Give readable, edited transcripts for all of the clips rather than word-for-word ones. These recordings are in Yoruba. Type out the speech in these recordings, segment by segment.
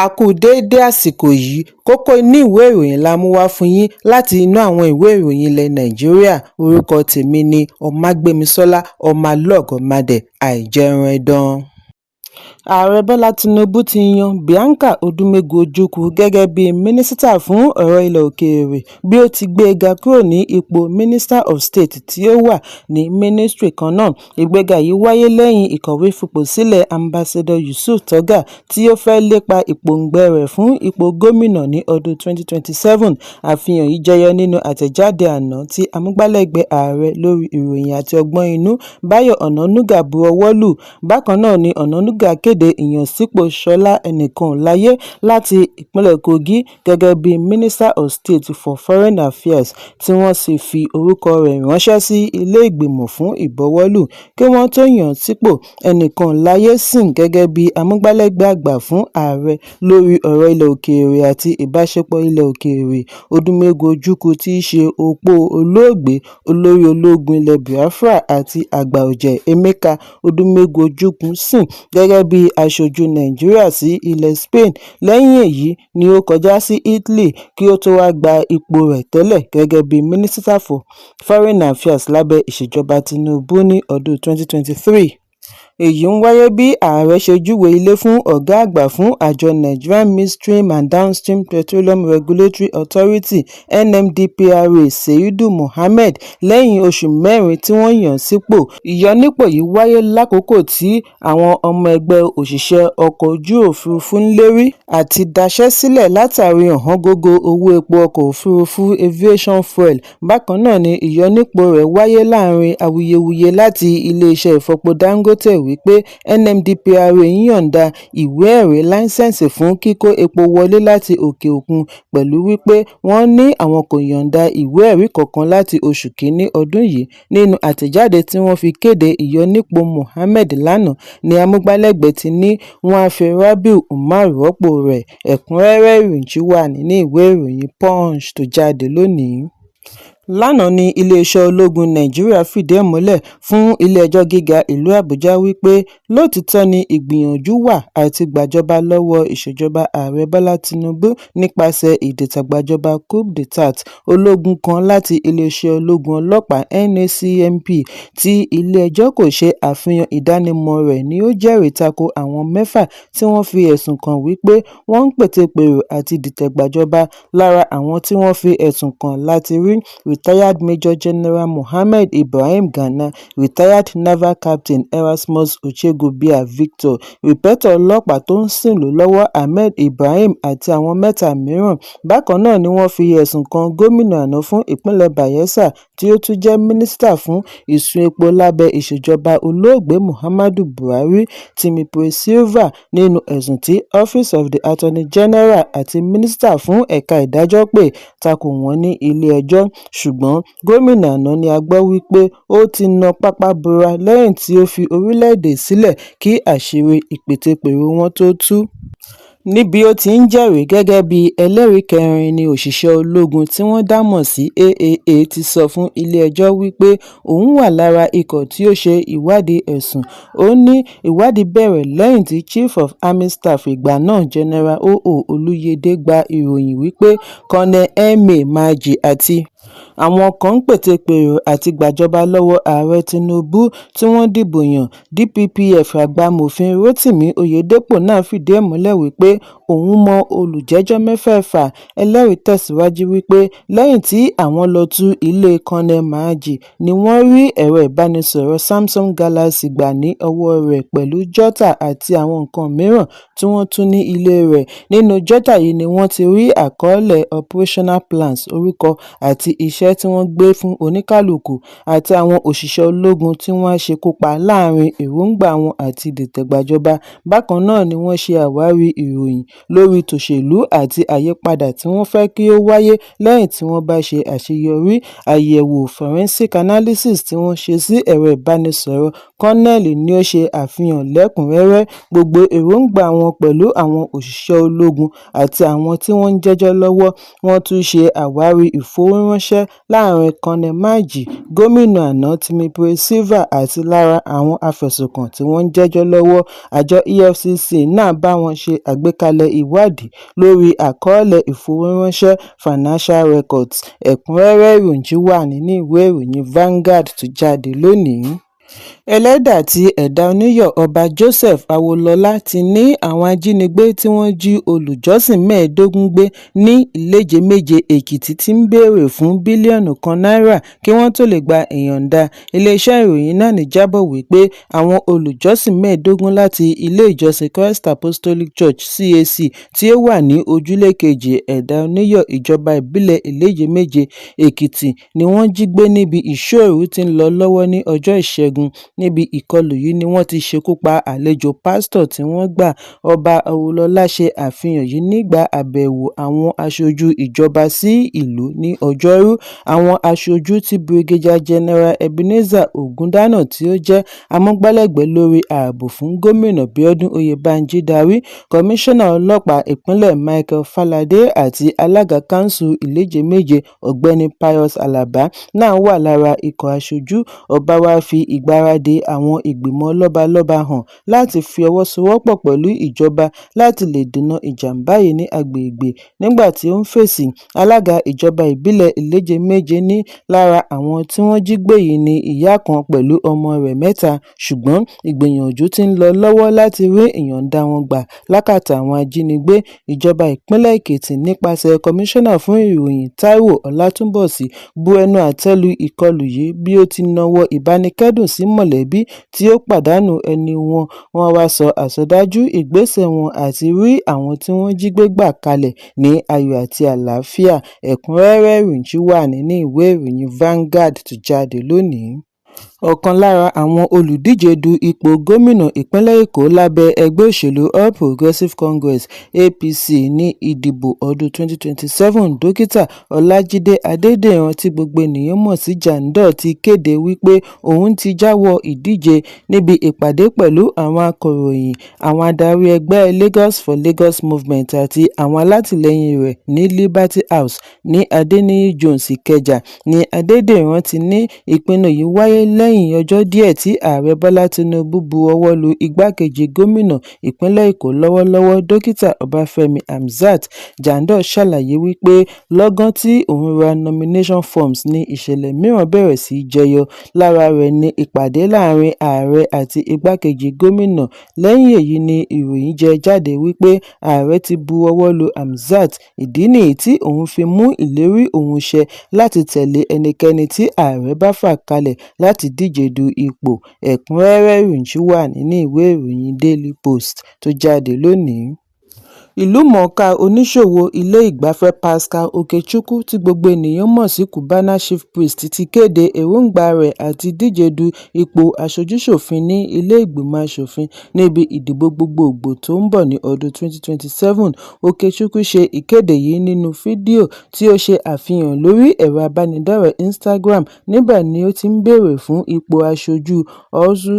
A kú déédé àsìkò yìí. Kókó inú ìwé ìròyìn la mú wá fún yín láti inú àwọn ìwé ìròyìn ilẹ̀ Nàìjíríà. Orúkọ tèmi ni Ọmágbémisọ́lá Ọmọlọ́gọ̀mádé Àìjẹunẹdàn. Ààrẹ Bọ́lá Tinubu ti yan Bianca Odúmẹ́gù Ojukwu gẹ́gẹ́ bíi mínísítà fún ọ̀rọ̀ ilẹ̀ òkèèrè, bí ó ti gbé e ga kúrò ní ipò Minister of State tí ó wà ní mínísítírì kan náà. Ìgbéga yìí wáyé lẹ́yìn ìkọ̀wé fipò sílẹ̀ Ambassador Yusuf Tuggar, tí ó fẹ́ lépa ìpòǹgbẹ rẹ̀ fún ipò gómìnà ní ọdún 2027. Àfihàn yìí jẹyọ nínú àtẹ̀jáde àná tí amúgbálẹ́gbẹ̀ẹ́ ààrẹ lórí ìròyìn àti ọgbọ́n inú, Báyọ̀ Ọ̀nànúgà, bu ọwọ́ lù. Bákan náà ni Ọ̀nànúgà kéde ìyànsípò Ṣọlá Ẹnìkanòláyé láti ìpínlẹ̀ Kogi gẹ́gẹ́ bíi Minister of State for Foreign Affairs, tí wọ́n sì fi orúkọ rẹ̀ ránṣẹ́ sí ilé ìgbìmọ̀ fún ìbuwọ́lù kí wọ́n tó yàn án sípò. Ẹnìkanòláyé sìn gẹ́gẹ́ bíi amúgbálẹ́gbẹ̀ẹ́ àgbà fún ààrẹ lórí ọ̀rọ̀ ilẹ̀ òkèèrè àti ìbáṣepọ̀ ilẹ̀ òkèèrè. Odúmẹ́gù Ojukwu, tí í ṣe opó olóògbé olórí ológun ilẹ̀ Biafra àti àgbà ọ̀jẹ̀ Emeka Odúmẹ́gù Ojukwu, sìn gẹ́gẹ́ bíi aṣojú Nàìjíríà sí ilẹ̀ Spain. Lẹ́yìn èyí ni ó kọjá sí Italy kí ó tó wáá gba ipò rẹ̀ tẹ́lẹ̀ gẹ́gẹ́ bíi Minister for Foreign Affairs lábẹ́ ìṣèjọba Tinubu ní ọdún 2023. Èyí ń wáyé bí ààrẹ ṣe júwèé ilé fún ọ̀gá àgbà fún àjọ Nigerian Midstream and Downstream Petroleum Regulatory Authority, NMDPRA, Seidu Mohammed, lẹ́yìn oṣù 4 tí wọ́n yàn án sípò. Ìyọnipọ̀ yìí wáyé lákòókò tí àwọn ọmọ ẹgbẹ́ òṣìṣẹ́ ọkọ̀ ojú òfurufú ń lérí àti daṣẹ́ sílẹ̀ látàrí ọ̀wọ́ngógó owó epo ọkọ̀ òfurufú, aviation fuel. Bákan náà ni ìyọnipọ̀ rẹ̀ wáyé láàrin awuyewuye láti iléeṣẹ́ ìfọpo Dangote wípé NMDPRA ń yọ̀ǹda ìwé-ẹ̀rí láńsẹ̀ǹsì fún kíkó epo wọlé láti òkè òkun, pẹ̀lú wípé wọ́n ní àwọn kò yọ̀ǹda ìwé-ẹ̀rí kankan láti oṣù kínní ọdún yìí. Nínú àtẹ̀jáde tí wọ́n fi kéde ìyọnipọ̀ Mohammed lánàá ní amúgbálẹ́gbẹ̀ẹ́ ti ní wọ́n á fi Rabiu Umar rọ́pò rẹ̀. Ẹ̀kúnrẹ́rẹ́ ìròyìn wà nínú ìwé ìròyìn Punch tó jáde lónìí. Lánàá ní iléeṣẹ́ ológun Nàìjíríà fìdí ẹ̀ múlẹ̀ fún ilé-ẹjọ́ gíga ìlú Àbújá wípé lótìítọ́ ni ìgbìyànjú wà àti gbàjọba lọ́wọ́ ìṣèjọba Ààrẹ Bọ́lá Tinubu nípasẹ̀ ìdìtẹ̀gbàjọba coup d'etàt. Ológun kan láti iléeṣẹ́ ológun ọlọ́pàá NACMP tí ilé-ẹjọ́ kò ṣe àfihàn ìdánimọ̀ rẹ̀ ni ó jẹ́rìí tako àwọn mẹ́fà tí wọ́n fi ẹ̀sùn kàn wípé wọ́n ń pète-pèrò àti dìtẹ̀gbàjọba. Lára àwọn tí wọ́n fi ẹ̀sùn kàn la ti rí Retired Major General Mohammed Ibrahim Gana, Retired Naval Captain Erasmus Ochegobia Victor, Rìpẹ́tọ̀ ọlọ́pàá tó ń sìnlú lọ́wọ́ Ahmed Ibrahim àti àwọn mẹ́ta mìíràn. Bákan náà ni wọ́n fi ẹ̀sùn kan gómìnà àná fún ìpínlẹ̀ Bayelsa tí ó tún jẹ́ mínísítà fún ìsun epo lábẹ́ ìṣèjọba olóògbé Muhammadu Buhari, Timipre Sylva, nínú ẹ̀sùn tí Office of the Attorney General àti mínísítà fún ẹ̀ka ìdájọ́ pè tako wọ́n ní ilé-ẹjọ́. Ṣùgbọ́n gómìnà àná ni a gbọ́ wípé ó ti na pápá bora lẹ́yìn tí ó fi orílẹ̀-èdè sílẹ̀ kí àṣírí ìpète-pèrò wọn tóó tú. Níbi ó ti ń jẹ́rìí gẹ́gẹ́ bíi ẹlẹ́rìí kẹrin ní òṣìṣẹ́ ológun tí wọ́n dá mọ̀ sí AAA ti sọ fún ilé-ẹjọ́ wípé òun wà lára ikọ̀ tí ó ṣe ìwádìí ẹ̀sùn. Ó ní ìwádìí bẹ̀rẹ̀ lẹ́yìn tí Chief of Army Staff ìgbà náà, General O.O. Olùyédè, gba ìròyìn wípé Colonel M.A. Maji àti àwọn kan ń pète-pèrò àti gbàjọba lọ́wọ́ Ààrẹ Tinubu tí wọ́n dìbò yan. DPPF àgbà amòfin Rotimi Oyedepo náà fìdí ẹ̀ múlẹ̀ wípé òun mọ olùjẹ́jọ́ mẹ́fẹ̀ẹ̀fà. Ẹlẹ́rìí tẹ̀síwájú wípé lẹ́yìn tí àwọn lọ́ọ́ tú ilé Colonel Maji ni wọ́n rí ẹ̀rọ ìbánisọ̀rọ̀ Samsung Galaxy gbà ní ọwọ́ rẹ̀ pẹ̀lú jọ́tà àti àwọn nǹkan mìíràn tí wọ́n tú ní ilé rẹ̀. Nínú jọ́tà yìí ni wọ́n ti rí àkọọ́lẹ̀ operational plans, orúkọ àti iṣẹ́ tí wọ́n gbé fún oníkálukú àti àwọn òṣìṣẹ́ ológun tí wọ́n á ṣekú pa láàrin èròǹgbà wọn àti ìdìtẹ̀gbàjọba. Bákan náà ni wọ́n ṣe àwárí ìròyìn lórí tòṣèlú àti àyípadà tí wọ́n fẹ́ kí ó wáyé lẹ́yìn tí wọ́n bá ṣe àṣeyọrí. Àyẹ̀wò forensic analysis tí wọ́n ṣe sí ẹ̀rọ ìbánisọ̀rọ̀ kọ́nẹ́ẹ̀lì ni ó ṣe àfihàn lẹ́kùn-ún-rẹ́rẹ́ gbogbo èròǹgbà wọn pẹ̀lú àwọn òṣìṣẹ́ ológun àti àwọn tí wọ́n ń jẹ́jọ́ lọ́wọ́. Wọ́n tún ṣe àwárí ìfowóránṣẹ́. láàrin Colonel Maji, gómìnà àná Timipre Sylva àti lára àwọn afẹ̀sùnkàn tí wọ́n ń jẹ́jọ́ lọ́wọ́. Àjọ EFCC náà bá wọn ṣe àgbékalẹ̀ ìwádìí lórí àkọọ́lẹ̀ ìfowóránṣẹ́ financial records. Ẹ̀kúnrẹ́rẹ́ ìròyìn wà nínú ìwé ìròyìn Vanguard tó jáde lónìí. Ẹlẹ́dà tí Ẹ̀dà Oníyọ̀, Ọba Joseph Awolọ́lá ti ní àwọn ajínigbé tí wọ́n jí olùjọ́sìn 15 gbé ní Iléjeméje-Èkìtì ti ń béèrè fún bílíọ̀nù kan náírà kí wọ́n tóó lè gba ìyọ̀ǹda. Iléeṣẹ́ ìròyìn NAN jábọ̀ wípé àwọn olùjọ́sìn 15 láti ilé ìjọsìn Christ Apostolic Church (CAC) tí ó wà ní Ojúlé Kejì, Ẹ̀dà Oníyọ̀, ìjọba ìbílẹ̀ Iléjeméje, Èkìtì ni wọ́n jí gbé níbi ìṣọ́-òru tí ń lọ lọ́wọ́ ní ọjọ́ Ìṣẹ́gun. Níbi ìkọlù yìí ni wọ́n ti ṣekú pa àlejò pásítọ̀ tí wọ́n gbà. Ọba Awolọ́lá ṣe àfihàn yìí nígbà àbẹ̀wò àwọn aṣojú ìjọba sí ìlú ní Ọjọ́rú. Àwọn aṣojú tí Brigadier General Ebenezer Ogundana tí ó jẹ́ amúgbálẹ́gbẹ̀ẹ́ lórí ààbò fún Gómìnà Bíọ́dún Oyèbánjí darí, Kọmíṣánná Ọlọ́pàá Ìpínlẹ̀ Michael Fáládé àti Alága Kánsù Iléjeméje Ọ̀gbẹ́ni Pius Àlàbá náà wà lára ikọ̀ aṣojú. Ọba wá fi ìgbáradì àwọn ìgbìmọ̀ lọ́balọ́ba hàn láti fi ọwọ́ sowọ́pọ̀ pẹ̀lú ìjọba láti lè dènà ìjàm̀bá yìí ní agbègbè. Nígbà tí ó ń fèsì, alága ìjọba ìbílẹ̀ Iléjeméje ní lára àwọn tí wọ́n jí gbé yìí ní ìyá kan pẹ̀lú ọmọ rẹ̀ mẹ́ta, ṣùgbọ́n ìgbìyànjú tí ń lọ lọ́wọ́ láti rí ìyọ̀ǹda wọn gbà lákàtà àwọn ajínigbé. Ìjọba ìpínlẹ̀ Èkìtì nípasẹ̀ Kọmíṣánná fún Ìròyìn Táíwò Ọlátúnbọ̀sí bu ẹnu àtẹ́ lu ìkọlù yìí bí ó ti nawọ́ ìbánikẹ́dùn sí mọ̀lẹ́bí tí ó pàdánù ẹni wọn. Wọ́n wá sọ àsọdájú ìgbésẹ̀ wọn àti rí àwọn tí wọ́n jí gbé gbà kalẹ̀ ní ayọ̀ àti àlàáfíà. Ẹ̀kúnrẹ́rẹ́ ìròyìn wà nínú ìwé ìròyìn Vanguard tó jáde lónìí. Ọ̀kan lára àwọn olùdíje du ipò gómìnà ìpínlẹ̀ Èkó lábẹ́ ẹgbẹ́ òṣèlú All Progressives Congress (APC) ní ìdìbò ọdún 2027, Dókítà Ọlájídé Adédìran tí gbogbo ènìyàn mọ̀ sí Jandor ti kéde wípé òun ti jáwọ́ ìdíje. Níbi ìpàdé pẹ̀lú àwọn akọ̀ròyìn, àwọn adarí ẹgbẹ́ Lagos for Lagos Movement àti àwọn alátìlẹyìn rẹ̀ ní Liberty House ní Adeniyi Jones, Ìkẹjà ní Adédìran ti ní ìpinnu yìí wáyé lẹ́yìn ọjọ́ díẹ̀ tí Ààrẹ Bọ́lá Tinubu bu ọwọ́ lu igbákejì gómìnà ìpínlẹ̀ Èkó lọ́wọ́lọ́wọ́, Dókítà Ọbáfẹ́mi Hamzat. Jandor ṣàlàyé wípé lọ́gán tí òun ra nomination forms ní ìṣẹ̀lẹ̀ mìíràn bẹ̀rẹ̀ sí í jẹyọ. Lára rẹ̀ ní ìpàdé láàrin ààrẹ àti igbákejì gómìnà. Lẹ́yìn èyí ni ìròyìn jẹ jáde wípé ààrẹ ti bu ọwọ́ lu Hamzat, ìdí nìyí tí òun fi mú ìlérí òun ṣẹ láti tẹ̀lé ẹnikẹ́ni tí ààrẹ bá fà kalẹ̀ láti díje du ipò. Ẹ̀kúnrẹ́rẹ́ ìròyìn wà nínú ìwé ìròyìn Daily Post tó jáde lónìí. Ìlúmọ̀ọ́ká oníṣòwò ilé ìgbafẹ́ Pascal Okechukwu tí gbogbo ènìyàn mọ̀ sí Cubana Chief Priest ti kéde èròǹgbà rẹ̀ àti díje du ipò aṣojú-ṣòfin ní ilé ìgbìmọ̀ aṣòfin níbi ìdìbò gbogboògbò tó ń bọ̀ ní ọdún 2027. Okechukwu ṣe ìkéde yìí nínú fídíò tí ó ṣe àfihàn lórí ẹ̀rọ ìbánidọ́rẹ̀ẹ́ Instagram. Níbẹ̀ ni ó ti ń béèrè fún ipò aṣojú Orsu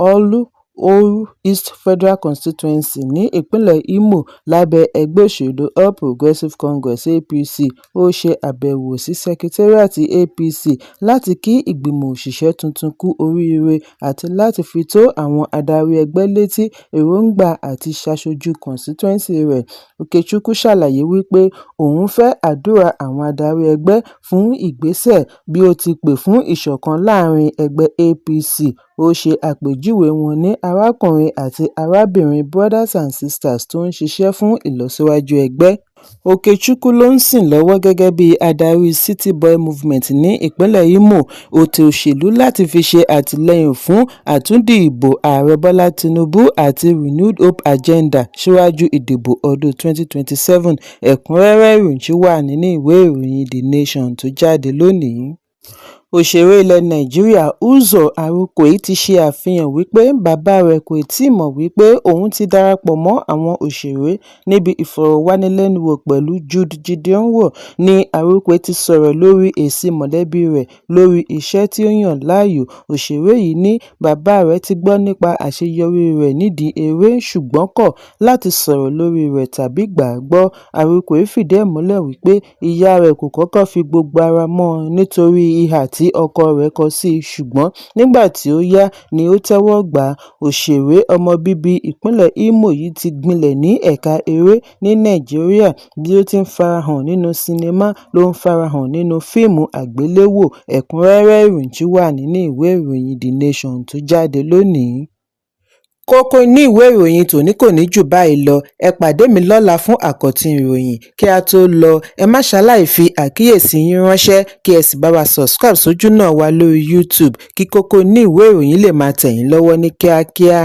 Orlu Oru East Federal Constituency ní ìpínlẹ̀ Imo lábẹ́ ẹgbẹ́ òṣèlú All Progressives Congress (APC). Ó ṣe àbẹ̀wò sí sẹkitériátì APC láti kí ìgbìmọ̀ òṣìṣẹ́ tuntun kú oríire àti láti fi tó àwọn adarí ẹgbẹ́ létí èròǹgbà àti ṣaṣojú constituency rẹ̀. Okechukwu ṣàlàyé wípé òun fẹ́ àdúrà àwọn adarí ẹgbẹ́ fún ìgbésẹ̀ bí ó ti pè fún ìṣọ̀kan láàrin ẹgbẹ́ APC. Ó ṣe àpèjúwe wọn ní arákùnrin àti arábìnrin brothers and sisters tó ń ṣiṣẹ́ fún ìlọsíwájú ẹgbẹ́. Okechukwu ló ń sìn lọ́wọ́ gẹ́gẹ́ bí adarí City Boy Movement ní ìpínlẹ̀ Imo, ètò òṣèlú láti fi ṣe àtìlẹ́yìn fún àtúndì ìbò Ààrẹ Bọ́lá Tinubu àti Renewed Hope Agenda síwájú ìdìbò ọdún 2027. Ẹ̀kúnrẹ́rẹ́ ìròyìn wà nínú ìwé ìròyìn The Nation tó jáde lónìí. Òṣèré ilẹ̀ Nàìjíríà Uzor Arukwe ti ṣe àfihàn wípé bàbá rẹ̀ kò tíì mọ̀ wípé òun ti darapọ̀ mọ́ àwọn òṣèré. Níbi ìfọ̀rọ̀wánilẹ́nuwò pẹ̀lú Jude Jidionwo ní Arukwe ti sọ̀rọ̀ lórí èsì mọ̀lẹ́bí rẹ̀ lórí iṣẹ́ tí ó yàn láàyò. Òṣèré yìí ní bàbá rẹ̀ ti gbọ́ nípa àṣeyọrí rẹ̀ nídìí eré ṣùgbọ́n kọ̀ láti sọ̀rọ̀ lórí rẹ̀ tàbí gbà á gbọ́. Arukwe fìdí ẹ̀ múlẹ̀ wípé ìyá rẹ̀ kò kọ́kọ́ fi gbogbo ara mọ́ ọn nítorí ìhà tí ọkọ rẹ̀ kọ sí i, ṣùgbọ́n nígbà tí ó yá ni ó tẹ́wọ́ gbà á. Òṣèré ọmọ bíbí ìpínlẹ̀ Imo yìí ti gbilẹ̀ ní ẹ̀ka eré ní Nàìjíríà. Bí ó ti ń farahàn nínú sinimá ló ń farahàn nínú fíìmù àgbéléwò. Ẹ̀kúnrẹ́rẹ́ ìròyìn tún wà nínú ìwé ìròyìn The Nation tó jáde lónìí. Kókó inú ìwé ìròyìn tòní kò ní jù báyìí lọ. Ẹ pàdé mi lọ́la fún àkọ́tún ìròyìn. Kí a tó lọ, ẹ má ṣaláì fi àkíyèsí yín ránṣẹ́, kí ẹ sì bá wa subscribe sójúnà wa lórí YouTube kí kókó inú ìwé ìròyìn lè máa tẹ̀ yín lọ́wọ́ ní kíákíá.